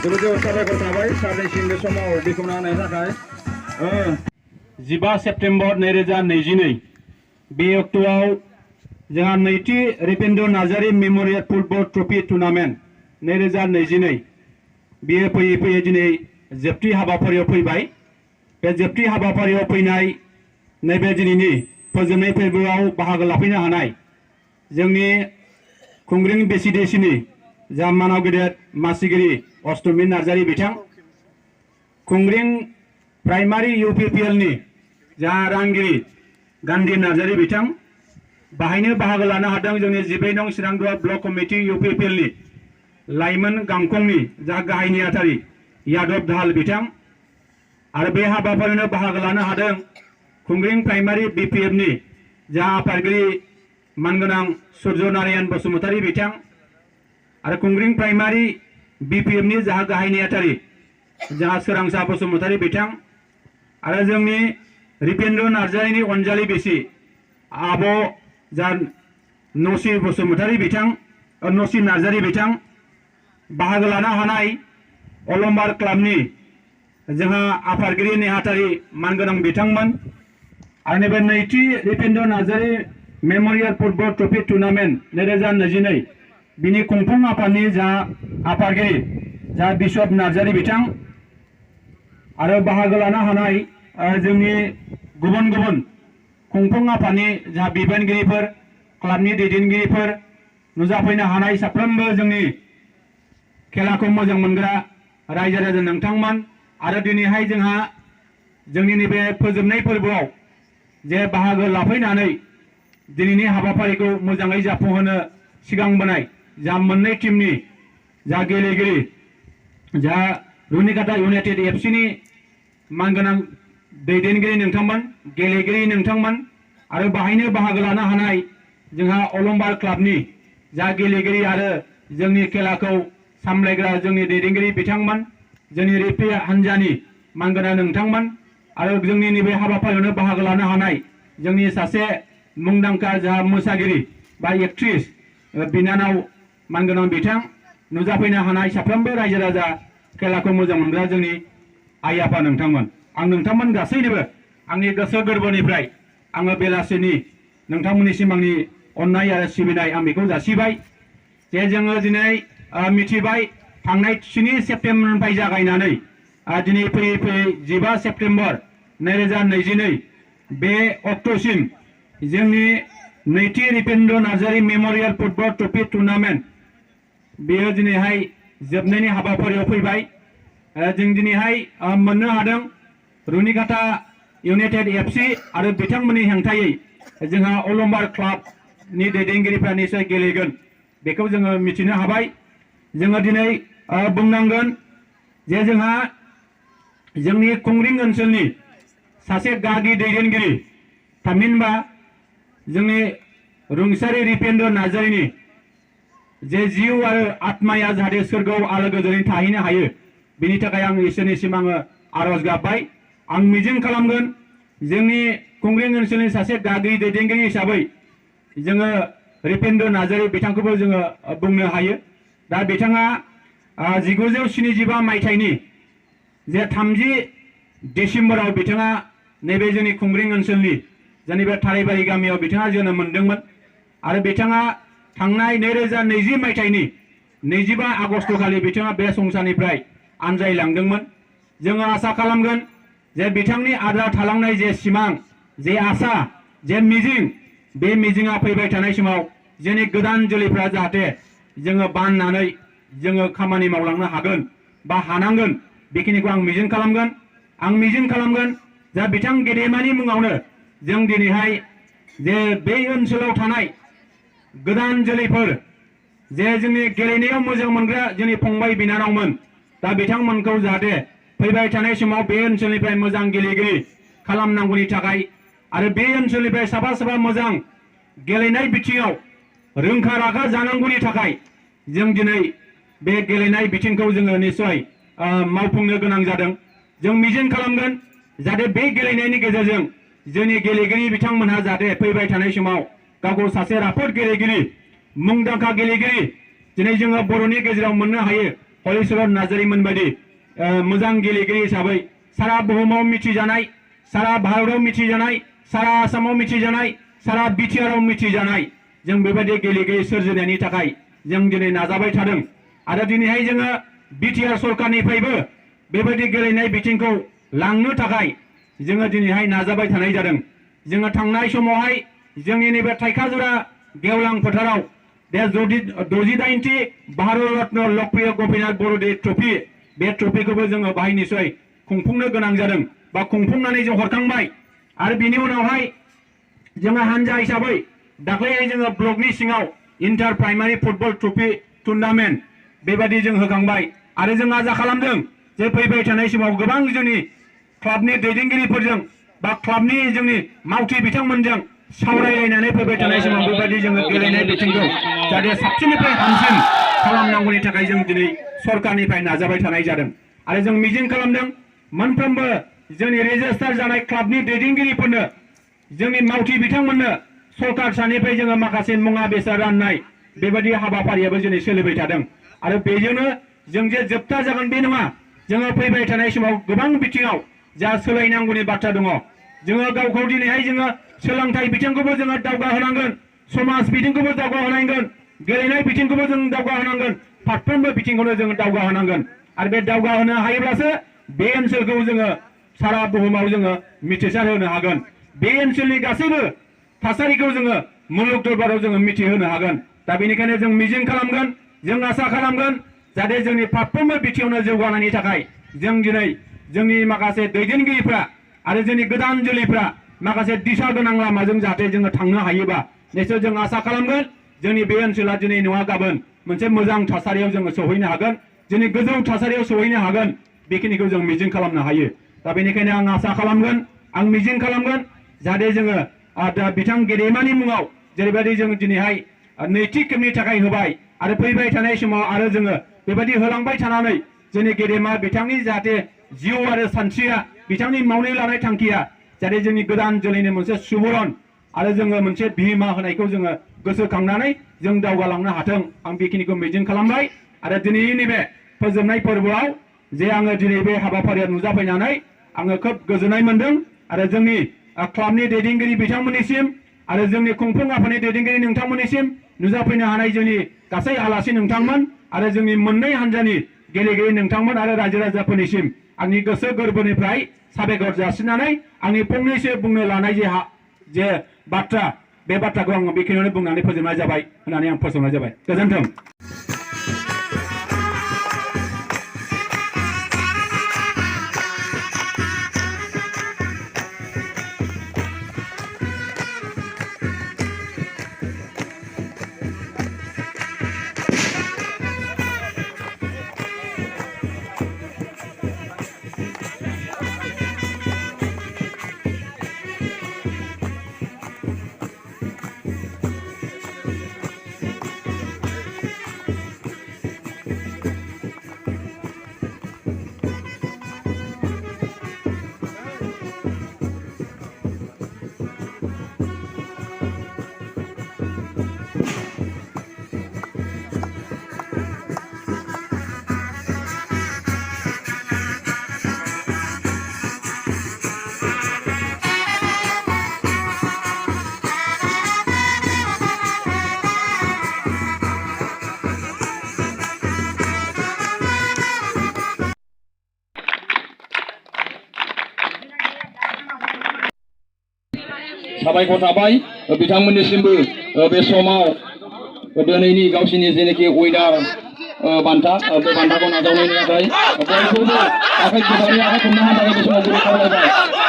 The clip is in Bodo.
जोबोद साबायखर थाबाय सारनिसिम बे समाव बेखेवना होनायनि थाखाय 15 सेप्टेम्बर 2022 बे अक्ट'आव जोंहा नैथि Ripendra Narzary memorial football trophy tournament 2022 बेयो फैयै फैयै दिनै जोबथि हाबाफारियाव फैबाय। बे जोबथि हाबाफारियाव फैनाय नैबे दिनैनि फोजोबनाय फोरबोआव बाहागो लाफैनो हानाय जोंनि खुंग्रिं बेसिडेसिनि जा मानाव गेदेर मासिगिरि अष्टमी नार्जारी बिथां, खुंग्रिं प्राइमारी UPPLनि जा रांगिरि गान्धी नार्जारी बिथां, बाहायनो बाहागो लानो हादों जोंनि 12 नं चिरांदुवा ब्लक कमिटि UPPLनि लाइमोन गांखंनि जा गाहाय नेहाथारि यादव दाहाल बिथां, आरो बे हाबाफारियाव बाहागो लानो हादों खुंग्रिं प्राइमारी BPFनि जा आफादगिरि मानगोनां सूर्य नारायण बसुमतारी बिथां, आरो खुंग्रिं प्राइमारी BPFनि जा गाहाय नेहाथारि जा सोरांसा बसुमतारी बिथां, आरो जोंनि रिपेन्द्र नार्जारीनि अनजालि बिसि आब' जा नसि बसुमतारी बिथां, नसि नार्जारी बिथां, बाहागो लानो हानाय अलंबार क्लाबनि जोंहा आफादगिरि नेहाथारि मानगोनां बिथांमोन, आरो नैबे नैथि Ripendra Narzary memorial football trophy tournament 2022 बिनि खुंफुं आफादनि जा आफादगिरि जा बिशप नार्जारी बिथां, आरो बाहागो लानो हानाय जोंनि गुबुन गुबुन खुंफुं आफादनि जा बिबानगिरिफोर, क्लाबनि दैदेनगिरिफोर, नुजाफैनो हानाय साफ्रोमबो जोंनि खेलाखौ मोजां मोनग्रा रायजो राजा नोंथांमोन, आरो दिनैहाय जोंहा जोंनि नैबे फोजोबनाय फोरबोआव जे बाहागो लाफैनानै दिनैनि हाबाफारिखौ मोजाङै जाफुंहोनो सिगांबोनाय जा मोननै टीमनि जा गेलेगिरि, जा रुनिकाटा इउनाइटेड FCनि मानगोनां दैदेनगिरि नोंथांमोन, गेलेगिरि नोंथांमोन, आरो बाहायनो बाहागो लानो हानाय जोंहा अलंबार क्लाबनि जा गेलेगिरि आरो जोंनि खेलाखौ सामलायग्रा जोंनि दैदेनगिरि बिथांमोन, जोंनि रेफारि हान्जानि मानगोनां नोंथांमोन, आरो जोंनि नैबे हाबाफारियावनो बाहागो लानो हानाय जोंनि सासे मुंदांखा जा मोसागिरि बा एक्ट्रिस बिनानाव मानगोनां बिथां, नुजाफैनो हानाय साफ्रोमबो रायजो राजा खेलाखौ मोजां मोनग्रा जोंनि आइ आफा नोंथांमोन, आं नोंथांमोन गासैनोबो आंनि गोसो गोरबोनिफ्राय आङो बेलासिनि नोंथांमोननिसिम आंनि अननाय आरो सिबिनाय आं बेखौ जासिबाय जे जोङो दिनै मिथिबाय थांनाय 7 सेप्तेम्बरनिफ्राय जागायनानै दिनै फैयै फैयै 15 सेप्तेम्बर 2022 बे अक्ट'सिम जोंनि नैथि Ripendra Narzary memorial football trophy tournament बेयो दिनैहाय जोबनायनि हाबाफारियाव फैबाय। जों दिनैहाय मोननो हादों रुनिकाटा इउनाइटेड FC आरो बिथांमोननि हेंथायै जोंहा अलंबार क्लाबनि दैदेनगिरिफ्रा निश्चय गेलेगोन बेखौ जोङो मिथिनो हाबाय। जोङो दिनै बुंनांगोन जे जोंहा जोंनि खुंग्रिं ओनसोलनि सासे गागि दैदेनगिरि थामहिनबा जोंनि रुंसारि रिपेन्द्र नार्जारीनि जे जिउ आरो आत्माया जाहाथे सोरगोआव आलो गोजोनै थाहैनो हायो बेनि थाखाय आं इसोरनिसिम आङो आरज गाबबाय। आं मिजिं खालामगोन जोंनि खुंग्रिं ओनसोलनि सासे गागि दैदेनगिरि हिसाबै जोङो रिपेन्द्र नार्जारी बिथांखौबो जोङो बुंनो हायो। दा बिथाङा 1975 मायथाइनि जे 30 डिसेम्बराव बिथाङा नैबे जोंनि खुंग्रिं ओनसोलनि जोंनि बे थाराइबारि गामियाव बिथाङा जोनोम मोनदोंमोन, आरो बिथाङा थांनाय 2020 मायथाइनि 25 आगस्ट खालि बिथाङा बे संसारनिफ्राय आनजायलांदोंमोन। जोङो आसा खालामगोन जे बिथांनि आद्रा थालांनाय जे सिमां, जे आसा, जे मिजिं, बे मिजिङा फैबाय थानाय समाव जोंनि गोदान जोलैफ्रा जाहाथे जोङो बाननानै जोङो खामानि मावलांनो हागोन बा हानांगोन बेखिनिखौ आं मिजिं खालामगोन। आं मिजिं खालामगोन जा बिथां गेदेमानि मुङावनो जों दिनैहाय जे बे ओनसोलाव थानाय गोदान जोलैफोर जे जोंनि गेलेनायाव मोजां मोनग्रा जोंनि फंबाय बिनानावमोन, दा बिथांमोनखौ जाहाथे फैबाय थानाय समाव बे ओनसोलनिफ्राय मोजां गेलेगिरि खालामनांगौनि थाखाय आरो बे ओनसोलनिफ्राय साफा साफा मोजां गेलेनाय बिथिङाव रोंखा राखा जानांगौनि थाखाय जों दिनै बे गेलेनाय बिथिंखौ जोङो निश्चय मावफुंनो गोनां जादों। जों मिजिं खालामगोन जाहाथे बे गेलेनायनि गेजेरजों जोंनि गेलेगिरि बिथांमोनहा जाहाथे फैबाय थानाय समाव गावखौ सासे राफोद गेलेगिरि, मुंदांखा गेलेगिरि दिनै जोङो बर'नि गेजेराव मोननो हायो हलिचरन नार्जारी मोनबायदि मोजां गेलेगिरि हिसाबै सारा बुहुमाव मिथिजानाय, सारा भारताव मिथिजानाय, सारा आसामाव मिथिजानाय, सारा बिटिआरआव मिथिजानाय जों बेबायदि गेलेगिरि सोरजिनायनि थाखाय जों दिनै नाजाबाय थादों। आरो दिनैहाय जोङो बिटिआर सरकारनिफ्रायबो बेबायदि गेलेनाय बिथिंखौ लांनो थाखाय जोङो दिनैहाय नाजाबाय थानाय जादों। जोङो थांनाय समावहाय जोंनि नैबे थाइखाजुरा गेवलां फोथाराव बे 68थि भारत रत्न लकप्रिय गपिनाथ बर'दे ट्रफि बे ट्रफिखौबो जोङो बाहाय निसय खुंफुंनो गोनां जादों बा खुंफुंनानै जों हरखांबाय। आरो बिनि उनावहाय जोङो हानजा हिसाबै दाख्लैहाय जोङो ब्लकनि सिङाव inter primary football trophy tournament बेबायदि जों होखांबाय। आरो जों आसा खालामदों जे फैबाय थानाय समाव गोबां जोंनि क्लाबनि दैदेनगिरिफोरजों बा क्लाबनि जोंनि मावथि बिथांमोनजों सावरायलायनानै फैबाय थानाय समाव बेबायदि जोङो गेलेनाय बिथिंखौ जाहाथे साबसिननिफ्राय हामसिन खालामनांगौनि थाखाय जों दिनै सरकारनिफ्राय नाजाबाय थानाय जादों। आरो जों मिजिं खालामदों मोनफ्रोमबो जोंनि रेजिस्टार जानाय क्लाबनि दैदेनगिरिफोरनो जोंनि मावथि बिथांमोननो सरकार सानिफ्राय जोङो माखासे मुवा बेसाद राननाय बेबायदि हाबाफारियाबो दिनै सोलिबाय थादों। आरो बेजोंनो जों जे जोबथा जागोन बे नङा, जोङो फैबाय थानाय समाव गोबां बिथिङाव जा सोलायनांगौनि बाथ्रा दङ। जोङो गावखौ दिनैहाय जोङो सोलोंथाइ बिथिंखौबो जोङो दावगाहोनांगोन, समाज बिथिंखौबो दावगाहोनांगोन, गेलेनाय बिथिंखौबो जों दावगाहोनांगोन, फारफ्रोमबो बिथिंखौनो जोङो दावगाहोनांगोन। आरो बे दावगाहोनो हायोब्लासो बे ओनसोलखौ जोङो सारा बुहुमाव जोङो मिथिसार होनो हागोन। बे ओनसोलनि गासैबो थासारिखौ जोङो मुलुग दरबाराव जोङो मिथिहोनो हागोन। दा बेनिखायनो जों मिजिं खालामगोन, जों आसा खालामगोन जाहाथे जोंनि फारफ्रोमबो बिथिङावनो जौगानायनि थाखाय जों दिनै जोंनि माखासे दैदेनगिरिफ्रा आरो जोंनि गोदान जोलैफ्रा माखासे दिशा गोनां लामाजों जाहाथे जोङो थांनो हायोबा निश्चय जों आसा खालामगोन जोंनि बे ओनसोला दिनै नङा गाबोन मोनसे मोजां थासारियाव जोङो सहैनो हागोन, जोंनि गोजौ थासारियाव सहैनो हागोन, बेखिनिखौ जों मिजिं खालामनो हायो। दा बेनिखायनो आं आसा खालामगोन, आं मिजिं खालामगोन जाहाथे जोङो बिथां गेदेमानि मुङाव जेरैबायदि जों दिनैहाय नैथि खेबनि थाखाय होबाय आरो फैबाय थानाय समाव आरो जोङो बेबायदि होलांबाय थानानै जोंनि गेदेमा बिथांनि जाहाथे जिउ आरो सानस्रिया बिथांनि मावनो लानाय थांखिया जाहाथे जोंनि गोदान जोलैनि मोनसे सुबुरन आरो जोङो मोनसे बिहोमा होनायखौ जोङो गोसोखांनानै जों दावगालांनो हाथों, आं बेखिनिखौ मिजिं खालामबाय। आरो दिनैनि नैबे फोजोबनाय फोरबोआव जे आङो दिनै बे हाबाफारियाव नुजाफैनानै आङो खोब गोजोननाय मोनदों। आरो जोंनि क्लाबनि दैदेनगिरि बिथांमोननिसिम आरो जोंनि खुंफुं आफादनि दैदेनगिरि नोंथांमोननिसिम नुजाफैनो हानाय जोंनि गासै आलासि नोंथांमोन आरो जोंनि मोननै हान्जानि गेलेगिरि नोंथांमोन आरो रायजो राजाफोरनिसिम आंनि गोसो गोरबोनिफ्राय साबायखर जासिनानै आंनि फंनैसो बुंनो लानाय जे बाथ्रा बे बाथ्राखौ आं बेखिनियावनो बुंनानै फोजोबनाय जाबाय होननानै आं फोसावनाय जाबाय। गोजोन्थों। साबायखर थाबाय बिथांमोननिसिमबो बे समाव दिनैनि गावसिनि जेनाखि उइनार बान्था बे बान्थाखौ नाजावनायनि थाखाय बयखौबो आखाइ खबनानै आखाइ खबनो हानाय बे समाव गुरै खावलायबाय।